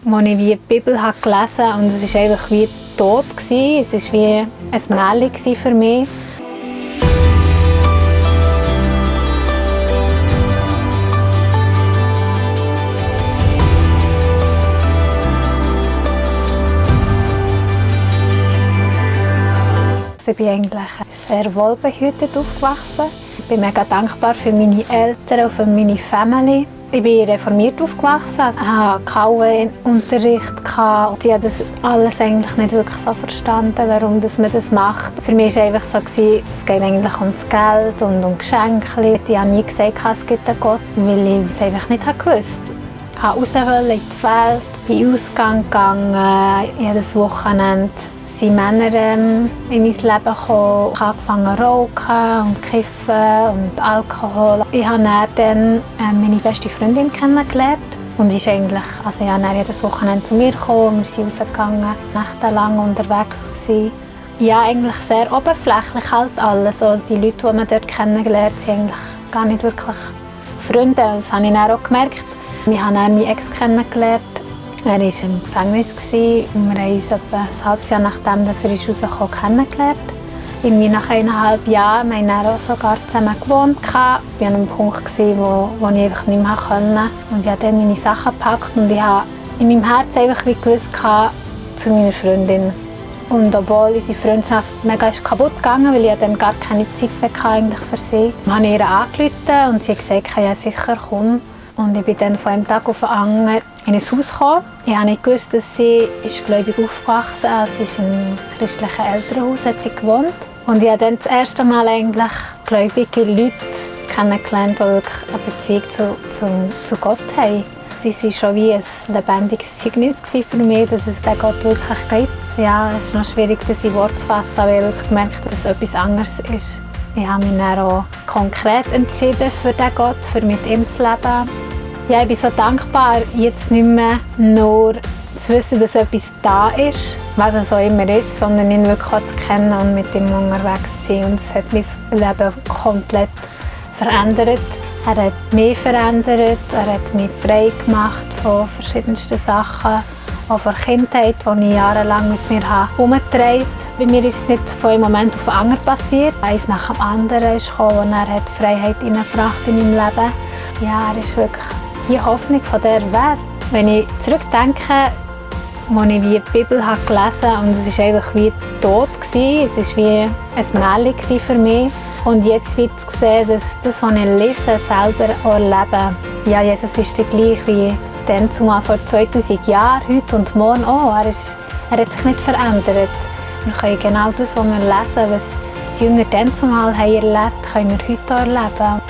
als ich die Bibel gelesen habe und es war einfach wie tot. Es war wie ein Märchen für mich. Ich bin eigentlich sehr wohlbehütet aufgewachsen. Ich bin mega dankbar für meine Eltern und für meine Familie. Ich bin reformiert aufgewachsen. Ich hatte keinen Unterricht. Ich habe das alles eigentlich nicht wirklich so verstanden, warum man das macht. Für mich war es einfach so, es geht eigentlich um das Geld und um Geschenke. Ich habe nie gesagt, es gibt einen Gott, weil ich es einfach nicht wusste. Ich wollte raus in die Welt, bin in den Ausgang gegangen, jedes Wochenende sind Männer in mein Leben gekommen. Ich habe angefangen zu rauchen und kiffen und Alkohol. Ich habe dann meine beste Freundin kennengelernt. Und ich habe dann jedes Wochenende zu mir gekommen. Wir sind rausgegangen, nächtelang unterwegs gewesen. Ja, eigentlich sehr oberflächlich halt alles. Also die Leute, die man dort kennengelernt haben, sind eigentlich gar nicht wirklich Freunde. Das habe ich dann auch gemerkt. Wir haben dann meinen Ex kennengelernt. Er war im Gefängnis und wir haben uns etwa ein halbes Jahr nachdem er rauskam, kennengelernt. Irgendwie nach 1,5 Jahren haben wir auch sogar zusammen gewohnt. Ich war an einem Punkt, wo ich einfach nicht mehr konnte. Und ich habe dann meine Sachen gepackt und ich habe in meinem Herzen einfach wie gewusst zu meiner Freundin. Und obwohl unsere Freundschaft mega kaputt gegangen, weil ich dann gar keine Zeit mehr eigentlich für sie, habe ich ihr angerufen und sie hat gesagt, ja sicher, komm. Und ich bin dann von einem Tag auf den anderen in ein Haus gekommen. Ich habe nicht gewusst, dass sie gläubig aufgewachsen ist. Also sie ist im christlichen Elternhaus hat sie gewohnt. Und ich habe dann das erste Mal eigentlich gläubige Leute kennengelernt, die wirklich eine Beziehung zu Gott haben. Sie waren schon wie ein lebendiges Zeugnis für mich, dass es diesen Gott wirklich gibt. Ja, es ist noch schwierig, das in Worte zu fassen, aber ich habe wirklich gemerkt, dass es etwas anderes ist. Ich habe mich dann auch konkret entschieden für diesen Gott, für mit ihm zu leben. Ja, ich bin so dankbar, jetzt nicht mehr nur zu wissen, dass etwas da ist, was es auch immer ist, sondern ihn wirklich auch zu kennen und mit ihm unterwegs zu sein. Und es hat mein Leben komplett verändert. Er hat mich verändert, er hat mich frei gemacht von verschiedensten Sachen, auch von Kindheit, die ich jahrelang mit mir herumgetragen habe. Bei mir ist es nicht von einem Moment auf den anderen passiert. Eins nach dem anderen ist gekommen und er hat Freiheit hineingebracht in meinem Leben. Ja, er ist wirklich die Hoffnung von der Welt. Wenn ich zurückdenke, als ich die Bibel gelesen habe, und es war einfach wie tot, es war wie ein Märchen für mich. Und jetzt wird zu sehen, dass das, was ich lese, selber auch erlebe. Ja, Jesus ist der gleich wie dann zumal vor 2000 Jahren, heute und morgen auch. Er hat sich nicht verändert. Wir können genau das, was wir lesen, was die Jünger dann zumal erlebt haben, können wir heute auch erleben.